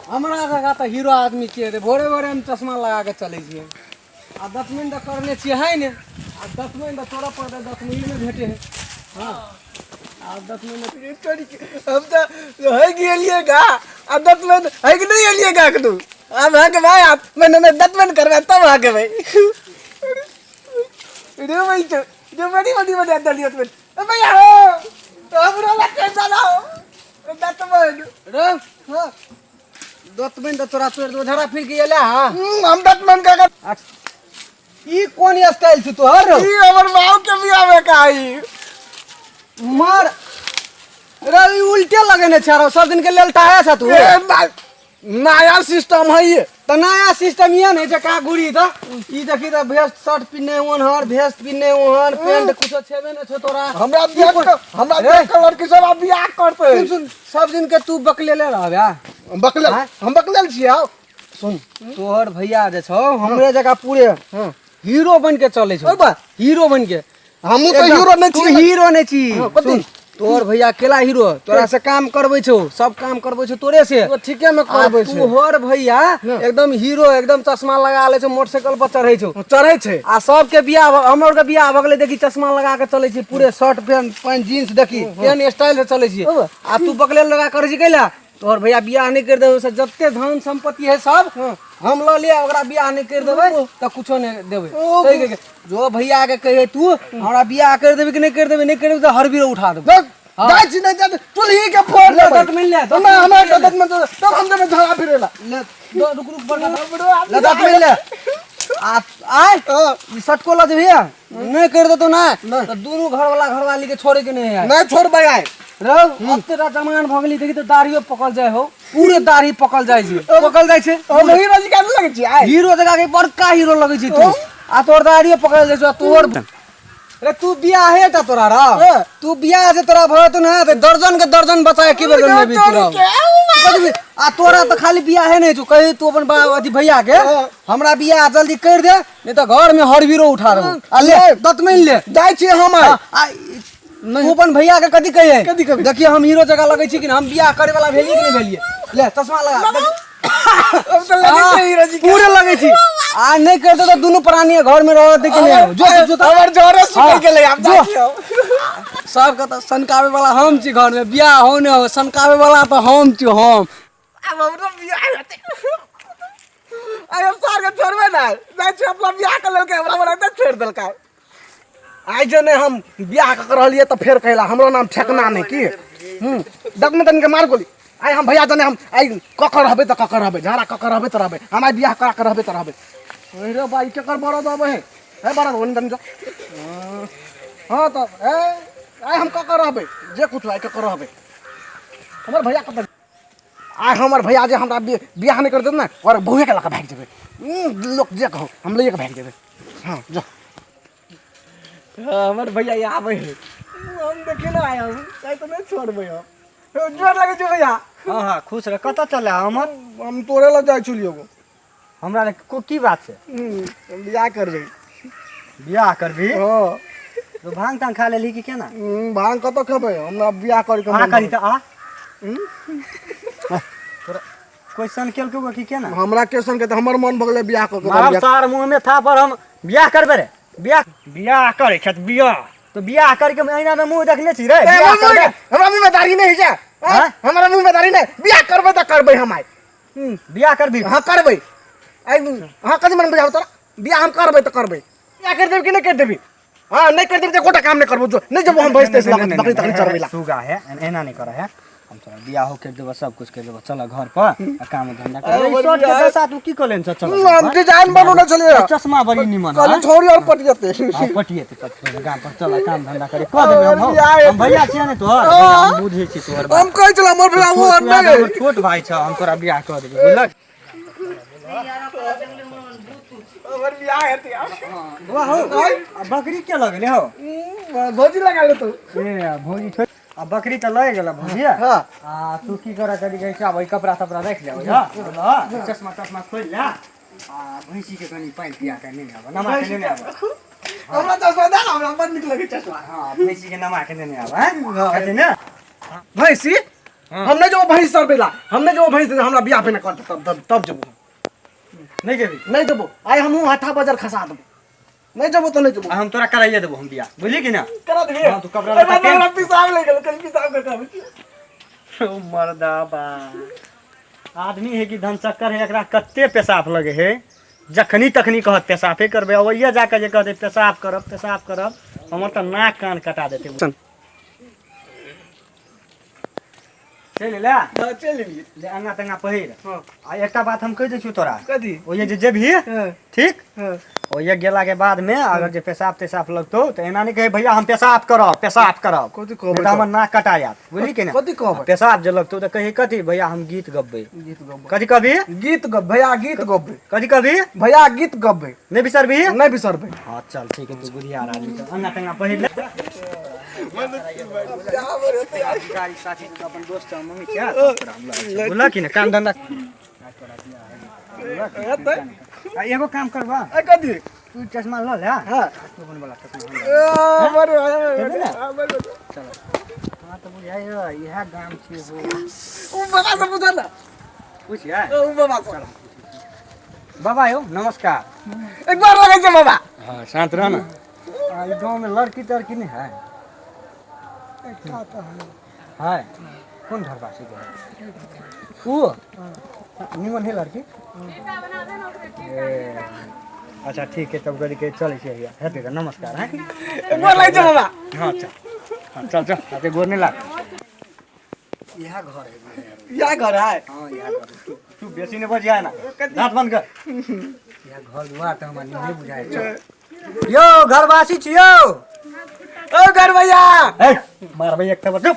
हमरा जगह तऽ हीरो आदमी छियै रे, भोरे भोरे हम चश्मा लगा के चलै छियै आ 10 मिनट तऽ करने छियै है ने। आ 10 मिनट तऽ तोरा पड़तै, 10 मिनट मे भेटे है। हाँ, आ 10 मिनट हम तऽ है गेलिए गा आ 10 मिनट है कि नहीं एलिए गा कतू। आब अहाँके भाई आप मैंने मैं 10 मिनट करबै तब अहाँके भाई रे भाई तो जो बड़ी बड़ी बड़ी अंदर लियो तुम ए भैया हो तो हमरा लग कैसा ना हो 10 मिनट। रे हाँ, 10 मिनट तऽ तोरा तोड़ि देबौ। झड़ा फिर के एला। हाँ। हम 10 मिनट का आ, ई कोन स्टाइल छै तोहर? ई हमर बाप के बियाह में का आई। मार रे, ई उल्टे लगेने छै आरो सब दिन के लेल टाया छ तू। ए, नया सिस्टम है ये। तऽ नया सिस्टम ये नहीं छै कहाँ घुरी तऽ ई देखी तऽ भेस्ट शर्ट पिन्ने ओहन, भेस्ट पिन्ने ओहन, पेंट कुछो छेबे नहि छौ तोरा। हमरा बियाह कर, हमरा देख के लड़की सब आब बियाह करते। सुन सुन, सब दिन के तू बकलेले रहबे। हम बकलेल? आँय? हम बकलेल छियै आउ। सुन, तोहर भैया जे छौ हमरे जगह पूरे हीरो बन के चलै छौ। ओए बा। हीरो बन के। हमहूँ तऽ एकदम, हीरो नहि तू छियै। हीरो नहि छी। हाँ, कथी? सुन, तोहर भैया केला हीरो तोरा से काम करबै छौ, सब काम करबै छौ तोरे से। ओ ठीके मे आ करबै छै। तोहर भैया एकदम हीरो, एकदम चश्मा लगा लै छौ, मोटरसाइकिल पर चढ़ै छौ। चढ़ै छै। आ सबके बियाह हमर के बियाह भऽ गेलै, देखी चश्मा लगा के चलै छी, पूरे शर्ट पैंट पैंट जींस, देखी केहन स्टाइल से चलै छी। आ तू बकलेल लगा करै छी कैला? तोहर भैया बियाह नहि करि देबै से जते धन संपत्ति है सब हम लऽ लिअ, ओकरा बियाह नहि करि देबै तऽ कुछो नहि देबै। ताहि के जो भैया के कहिए तू हमरा बियाह करि देबै कि नहि करि देबै? नहि करि देबै तऽ हरबीरो उठा देबै। देख, जाइ छी नहि जाइ चुल्ही के फोड़ ले, देबै। दत मिल ले, दत हमरा हमरा मिल ले। दत में तब हम देबै झगड़ा फिरेला। ले, रुक रुक, बड़का ले, दत मिल ले। आ आय ई सटको लऽ जेबही नहि करि देतौ ना तऽ दुनू घरवाला घरवाली के छोड़े के नहीं है। नहि छोड़बै आइ। रौ, अब तेरा जमान भऽ गेली, देखी तऽ दाढ़ियो पकल जाइ हो, पूरे दाढ़ी पकल जाइ छै, पकल जाइ छै। हम हीरो जी केना लगै छी आइ? हीरो जगह के बड़का हीरो लगै छै तू आ तोहर दाढ़ियो पकल जाइ छौ। आ तोहर रे तू बियाहे टा तोरा रौ। तू बियाह जे तोरा भऽ जेतौ ने तऽ दर्जन के दर्जन बच्चा एके बेर जन्मेबही तू रौ। कथी आ तोरा तऽ खाली बियाहे नहि छौ। कही तू अपन बा अथी भैया के हमरा बियाह जल्दी करि दे, नहि तऽ घर में हरबीरो उठा देबौ। आ ले दतमनि ले। जाइ छी हम आइ। आ तू अपन भैया के कथी कहिए? कथी कहबै? देखिए हम हीरो जगह लगै छी कि हम बियाह करे वाला भेलिए कि नहि भेलिए? ले चश्मा लगा। हम तऽ लगै छै हीरो जी के। पूरे लगै छी। आ नहि करतौ तऽ दुनू प्राणी घर में रहत कि नहि? जो जो तो हमर जरे सुखि गेलै, आब जो। जाइ छी हम। सबके तऽ सनकाबै वाला हम छी। घर में बियाह हो नहि हो, सनकाबै वाला तऽ हम छी, हम। आब हमरो बियाह हेतै। आइ हम सार के छोड़बै नहि। जाइ छी, अपना बियाह कऽ लेलकै, हमरा बड़ा छोड़ि देलकै। आइ जे नहि हम बियाह कऽ रहलियै तऽ फेर कहला हमरो नाम ठेकना नहि की दगमे तनिके मार गोली। आइ हम भैया जने हम आइ कऽ कऽ रहबै तऽ कऽ कऽ रहबै, झगड़ा कऽ कऽ रहबै तऽ रहबै, हम आइ बियाह करा कऽ रहबै तऽ रहबै। रे बाई, केकर बरद अबै है? हे बरद ओनी तनि जो। हाँ तऽ ए आइ हम कऽ कऽ रहबै, जे कुछ आइ कऽ कऽ रहबै। हमर भैया कतऽ? आइ हमर भैया जे हमरा बियाह नहि कर देत ने, ओकर बहुएके लऽ कऽ भागि जेबै। लोक जे कहो, हम लैए कऽ भागि जेबै। हाँ जो। हाँ, हमर भैया आबै है, हम देखे ने आयल, आइ तऽ नहि छोड़बै हम। जोर लगै छै भैया। हाँ हाँ, खुश रह। कतऽ चले हमर? हम तोरे लग जाइ छलियै एगो। हमरा लग को की बात छै? हम बियाह करबै। बियाह करबी? हाँ। तो भांग तांग खा लेली कि केना? भांग कतऽ खेबै, हमरा बियाह करके आ मन करी भऽ तऽ आ तोरा कोइ सन केलकौ कि केना? हमरा के सन के तऽ हमर मन भऽ गेलै बियाह कऽ के। मारब बियाह सार मुँह में था पर हम बियाह करबे रे, बियाह बियाह करे छत बियाह तो बियाह करके ऐना में मुँह देखने छी रे? ए, बियाह हमरा मुँह करबे? हमरा मुँह में दाढ़ी नहीं है। हाँ? हमरा मुँह में दाढ़ी नहीं। बियाह करबै तऽ करबै हम आइ। बियाह करबी? हाँ करबै आइ। हाँ, कथी मन बुझाउ तोरा? बियाह हम करबै तऽ करबै। बियाह कर देबी कि नहि कर देबी? हाँ, नहीं कर देबी तऽ एकोटा काम नहीं करबो, जो नहीं जब हम भैंस तैस लऽ कऽ बकरी तकरी चरबै ला। सुगा है, एना नहीं कर है। हम तोरा बियाहो कर देबो, सब कुछ कर देबो। चल घर पर आ काम धंधा कर। अरे ई शर्ट के बियाह- दशा तू की कलेन छ? चल। हम डिजाइन बनौने छलियै। चश्मा बड़ी निमन। कहली छोड़ी और पट जेतै। हाँ, पटिएते पटिएते। गाम पर चल, काम धंधा करे कह देबे हम। हौ। बियाह हम भैया छियै ने तोहर, भैया, हम बुझै छी तोहर बात। हम कहै छलहुँ हमर भैया वो तू नहि हमर छोट भाई छ, हम तोरा बियाह कऽ देबै, बुझलक? हमर बियाह हेतै आब। वाह हो, आ बकरी के लगले हो? भौजी लगा लेतौ। ए भौजी छोड़, आ बकरी तऽ लग गेल भौजी। हाँ। आ तू की कर करी कहै छै, आब ओहि कपड़ा तपड़ा राखि ले, बुझल? चश्मा तश्मा खोलि ले आ भैंसी के कनि पानि पिया के नेने आब, नमा के नेने आब। हमरा चश्मा दे ने, हमरा बड़ नीक लगै चश्मा। हाँ, भैंसी के नमा के नेने आब। हैं, हेतै ने? भैंसी? हम नहीं जेबो भैंस चरबैला, हम नहीं जेबो भैंस, हमरा बियाह पहिने कर तब तब तब जेबो। नहीं जेबी? नहीं जेबो। आइ हमहूँ हथा बजर खसा देबो। नहीं जेबो तो नहीं जेबो। हम तोरा कराइए देबो हम बियाह, बुझली कि ना? करा देबी। हां, तू कपड़ा लत्ता पहन। पेशाब ले गेल, कल पेशाब कर कहबै। ओ मर्दा बा आदमी है कि धनचक्कर है, एकरा कते पेशाब लगे है, जखनी तखनी कहत पेशाबे करबै, अबैया जाके जे कहते पेशाब करब पेशाब करब, हमर तऽ नाक कान कटा देते। चल। चलि एला? हाँ, चलि एलियै। ले अंगा तंगा पहिर। हाँ। आ एकटा बात हम कहि दै छियौ तोरा। कथी? ओहिये जे जेबही, हाँ। ठीक? हाँ। ओहिये गेला के बाद में अगर जे पेशाब तेशाब लगतौ तऽ एना नहि कहे भैया हम पेशाब करब पेशाब करब। कथी कहबै? नहि तऽ हमर नाक कटा जायत, बुझली कि ने? कथी कहबै? पेशाब जे लगतौ तऽ कही कथी भैया हम गीत गबबै। गीत गबबै। कथी कहबी? गीत गब भैया, गीत गबबै। कथी कहबी? भैया गीत गबबै। नहि बिसरबी? नहि बिसरबै। हाँ चल ठीक है, तू बुधियार आदमी छ, अंगा तंगा पहिर ले। बुझलक कि ने? काम धंधा आ एगो काम करबा। कथी? तू चश्मा ल ले। हाँ। तू अपन वाला चश्मा हम ए, बड़ देबै ने? बड़ बड़। चल। हाँ तऽ बुझाइयो इएह गाम छियै हो। उ बाबा से पूछा ना। पूछियै? उ बाबा से। बाबा यौ नमस्कार। एक बार लगै छै बाबा। हाँ शांत रह ना। ई गाँव में लड़की तड़की नहीं है? है। कौन घरवासी के है? वो निमन है लड़की? ए, अच्छा ठीक है, तब गड़ी के चलै छियै भैया। हेतै तऽ नमस्कार। हैं एक बार लगै छै बाबा। हाँ चल, हाँ चल चल, आते गोर नहीं लाग। इएह घर है। इएह घर है। हाँ इएह घर है। तू बेसी नहीं बजिया ना, दांत बंद कर। इएह घर दुआर तऽ हमरा नहीं बुझाइ छै। यो घरवासी छियौ? ओ घर भैया। ए मारबै एक थप्पड़, चुप।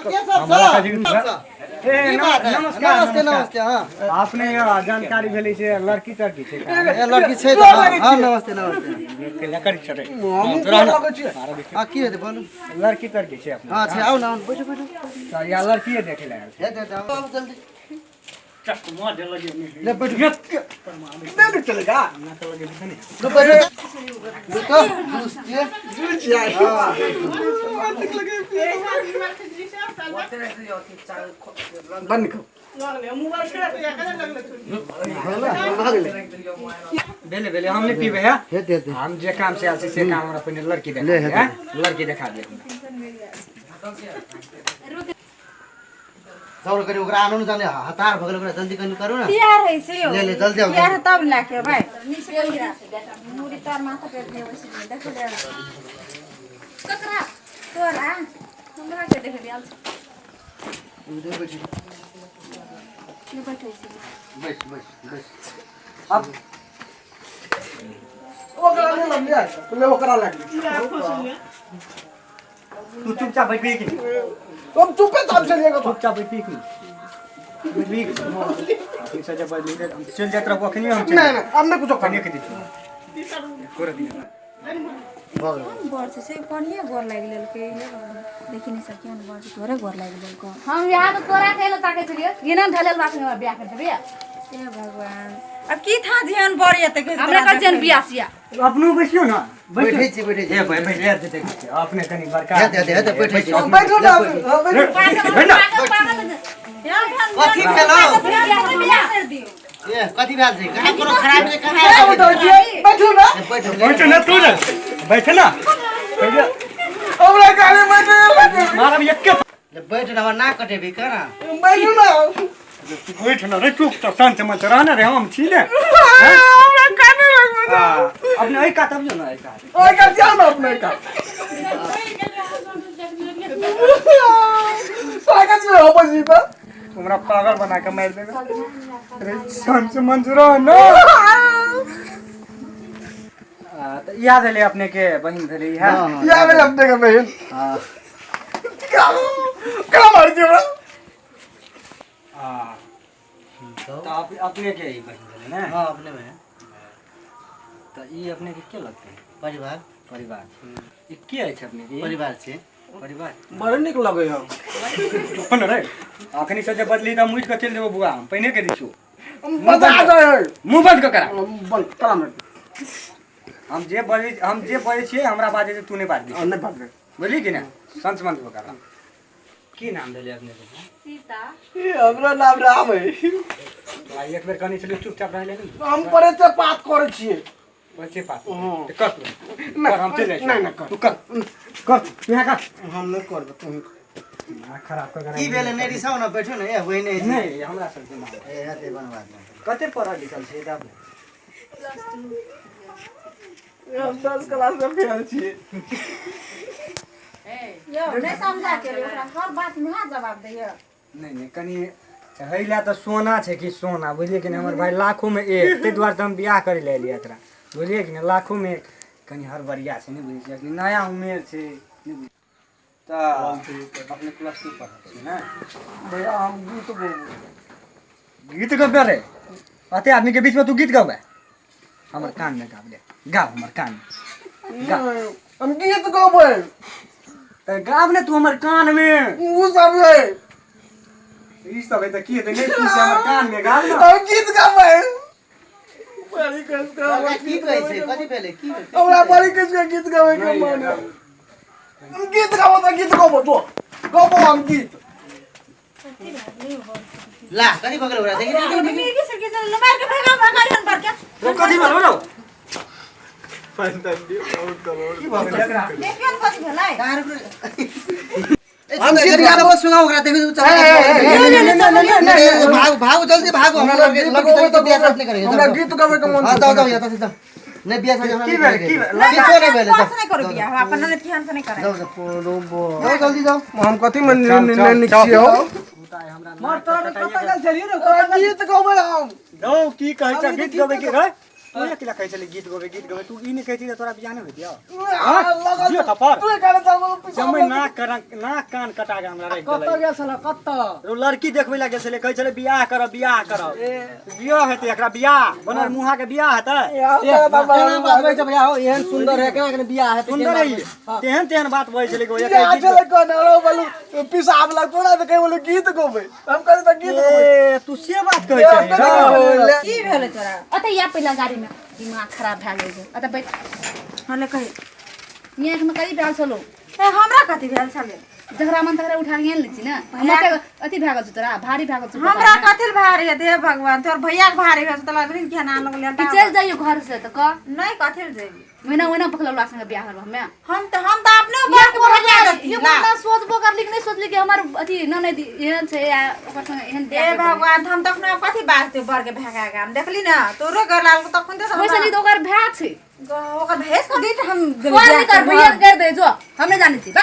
के सब? ए, नमस्कार। नमस्ते नमस्ते। हाँ अपने जानकारी भेलै से लड़की तड़की छै? ए, लड़की छै तऽ। हाँ हाँ, नमस्ते नमस्ते। लड़की छै रे। हमहूँ गोर लगै छियै। हाँ, की हेतै बोलू। लड़की तड़की छै अपने? हाँ छै, आउ ने आउ ने, बैठू बैठू। तऽ या लड़कीए देखे लए आयल छै। हेतै तऽ आउ जल्दी। चश्मा जे लगे ले बैठू। नहीं चलेगा। नाक लगे नहीं। ले बैठू बैठू जूस छियै। जुड़ जाए। बंद कर। भऽ गेलै। भेलै भेलै, हम नहि पीबै है। हेतै हेतै। हम जे काम से आयल छी से काम हमरा पहिने लड़की देखा दिअ, हैं? लड़की देखा दिअ हमरा। दौड़ करी ओकरा आनू ने जल्दी, हतार भऽ गेल ओकरा, जल्दी कनि करू ने। तैयार होइ छै यौ। ले ले जल्दी आउ। तैयार तब लए के भाइ। मुड़ी तर माथा पे देबै छै, देख ले। ककरा? तोरा? हमरा के देख आयल छै। बैठू। ले बैठै छी। बैस बैस बैस। अब ओकरा ले लिया, ले ओकरा लग। तू चुपचाप बैठबी कि नहीं? तुम चुपे चाप चलिएगा। चुपचाप बैठबी कि नहीं? बैठबी कि नहीं? अखनी से जब बैठबी हम चलि जाइत रहबो अखनी हम चलि। नहीं नहीं, अब नहीं कुछ कनिए के दै छियौ। कोरा दिअ। भऽ गेल। कोन बर छै से कनिए गोर लागि लेलकै। देखी नहि सर, केहन बर छै, तोरे गोर लागि लेलको। हम बियाह तऽ तोरा कहै लए ताकै छलियै, गिनन धलेल बात हमरा बियाह कर देबै। हे भगवान, अब की था ध्यान बर एते के हमरा कहै छियन बियाह सिया। अपनो बैसियौ ने। बैठै छी बैठै छी। ए भाइ बैठ जा, देखै छियै अपने कनि बड़का। हेतै हेतै हेतै, बैठै छी। बैठो ना, हाँ, बैठो। पागल बैठ ना। पागल पागल। कथी भेलौ? बियाह कर दियौ। ए कथी भेल छै? कहाँ कोनो खराब छै? कहाँ क्या बताओ जी, बैठो ना। बैठू। बैठ ना तू ने, बैठ ना। हमरा गाड़ी बैठो, बैठो। मारब एक्के। ले बैठ ने, हमर नाक कटेबी केना? बैठो ना। बैठ ना रे, चुप तऽ शांत मन रह ना रे, हम छी ने। हमरा काने लग। हाँ, अपने एहि कात अबियौ ने, एहि कात। ओइ का जाओ ना अपने का। स्वागत में हो बजी पर। हमरा पागल बना के मारि देबै रे, शांत मन रह ना। तऽ इएह भेलै अपने के बहिन भेलै इएह? हाँ। या मेरे अपने का बहन। हाँ। क्या क्या मार दिया हमरा? आ, तऽ अपने के ई बहिन भेलै ने? हाँ अपने में। तऽ ई अपने के के लगतै? परिवार। परिवार। ई के अछि अपने के? परिवार छै। परिवार। बड़ नीक लगै है। चुप न रे, अखनी से जे बदली तऽ हम उठि कऽ चलि जेबौ बुआ, हम पहिने के दै छियौ। मजा आ जाए है। मुँह बंद कऽ करा। बंद करा में। हम जे बजै छियै हमरा बाजै छै, तू नहि बाजबी। नहीं बात। बुझली कि नहि? संच मंच करा। की नाम भेलै अपने के? सीता। ए, हमरा नाम राम है। तो आई एक बेर कहने छलियै चुपचाप रहै ले ने। हम परे से बात करै छियै। बच्चे पास हाँ। तऽ कर तू। नहीं, कर, हम चलि जाइ छी। नहीं, नहीं, कर। तू कर, कर तू यहाँ कर। हम नहि करबै, तू ही कर। दिमाग खराब कर। की भेलै? नहि रिसाउ ने, बैठो ने। ए वही नहि। नहि, हमरा सबके मामला। ए हेतै बनवा दे। कते पढ़ल लिखल छै तब? +2। हम 10 क्लास में फेल छियै। यौ नहि समझा के ओकरा हर बात में जवाब दैया। नहि नहि, कनि है लए तऽ सोना छै कि सोना, बुझलियै कि नहि? हमर भाई लाखों में एक, ताहि दुआरे तऽ हम बियाह करै लए एलियै एकरा, बुझलियै कि नहि? लाखों में एक, कनि हड़बड़िया छै, नहि बुझै छियै? अखनी नया उमेर छै, नहि बुझै तऽ अपने +2 पढ़ल छियै ने? भैया, हम गीत गबै। गीत गबे रे? अते आदमी के बीच में तू गीत गबे? हमर कान में गाब ले, गाब हमर कान में गा। हम गीत गबै। तऽ गाब ने तू हमर कान में। उ सब है। ई सब है तऽ की हेतै? नहि सुनतै, हमर कान में गाब ने। हम गीत गबै। बड़ी कस के लड़का की कहै छै? कथी भेलै? की हमरा बड़ी कस के गीत गाबै के मन है। हम गीत गाबो तऽ गीत गबो, जो गबो हम गीत। ला, कथी भऽ गेल ओकरा? देखी देखी देखी। मिर्गी सिरकी से मार के भगा भगा हन पर के। रो, कथी भेल रौ? की भऽ गेल एकरा? देखियौ ने कथी भेलै। कहाँ रुक? ए, हम गीत गाबो, सुनाउ ओकरा, देखी तू चल। भागो भागो, जल्दी भागो। हमरा लड़के लड़की तो बियाह साथ नहीं करेंगे। हमरा गीत गाबै के मन। हां, जाओ जाओ, यहाँ से जाओ। नहीं बियाह शादी हमरा की नहीं भेल? करेंगे। की भेल? किछो नहीं भेलै, जाओ जाओ। नहीं करू बियाह, अपन ननद की से नहीं करे। जाओ जाओ जाओ, जल्दी जाओ। हम कथी में चल, चल, नीक चल। छियै हो? मर तोरा कतऽ गेल छलियै रे? कतऽ गेल? गीत गबै हम। रौ, की कहै छ गीत गबै के रे? तू अकेला कहै छली गीत गबै गीत गबै, तू ई नहि कहै छी जे तोरा बियाह नहि होइतियौ? लगल जियो थप्पड़। तू गाना चल पीछा। जमै नाक कर, नाक कान कटा के हमरा राखि कतऽ देलै। गेल छल, कतऽ? रौ, लड़की देखबै लए गेल छलै, कहै छलै बियाह करब बियाह करब। बियाह हेतै एकरा? बियाह बनल मुहा के बियाह हेतै? केना बात होइ छै भैया हो? एहन सुन्दर है, केना केना बियाह हेतै? सुन्दर है ई। तेहन तेहन बात बजै छलै कि ओ एकरा यहाँ गीत चले कोन रो बोलू पिसाब लग तोरा तऽ कहि बोलू गीत गबै, हम कहली तऽ गीत गबै। ए, तू से बात कहै छली? की भेलै तोरा? अतऽ या पहिला गाड़ी में दिमाग खराब भए गेल छै। अतऽ बैठ। हँ, ले कही। यहाँ एखन करी भेल छलौ? ए, हमरा कथी भेल छलै? जकरा मन तकरा उठा के आनि लै छी ने। हमरा तऽ अथी भए गेल छौ, तोरा भारी भए गेल छौ। हमरा कथी ले भारी हेतै? हे भगवान, तोहर भैया के भारी भेल छौ तोरा बहिन के ना लगलै। कि चलि जाइयो घर से तऽ कह। नहीं, कथी ले जेबी? ओहिना ओहिना पखलौला संगे बियाह करब हमे। हम तऽ अपने बर के भगा देती। ये ला। ना सोचबो करली कि नहीं सोचली कि हमर अथी ननद एहन छै या ओकर संगे एहन बियाह हे करबै। भगवान, हम तखन आब कथी बाजते? बर के भगा के हम देखली ना तोरो घर लाल तखन तऽ ओहिसँ नीक तऽ ओकर भाय छै। ओकर भैंस को गीत हम कर नहि कर, भैया के कर दे जो, हम नहि जानै छी बा।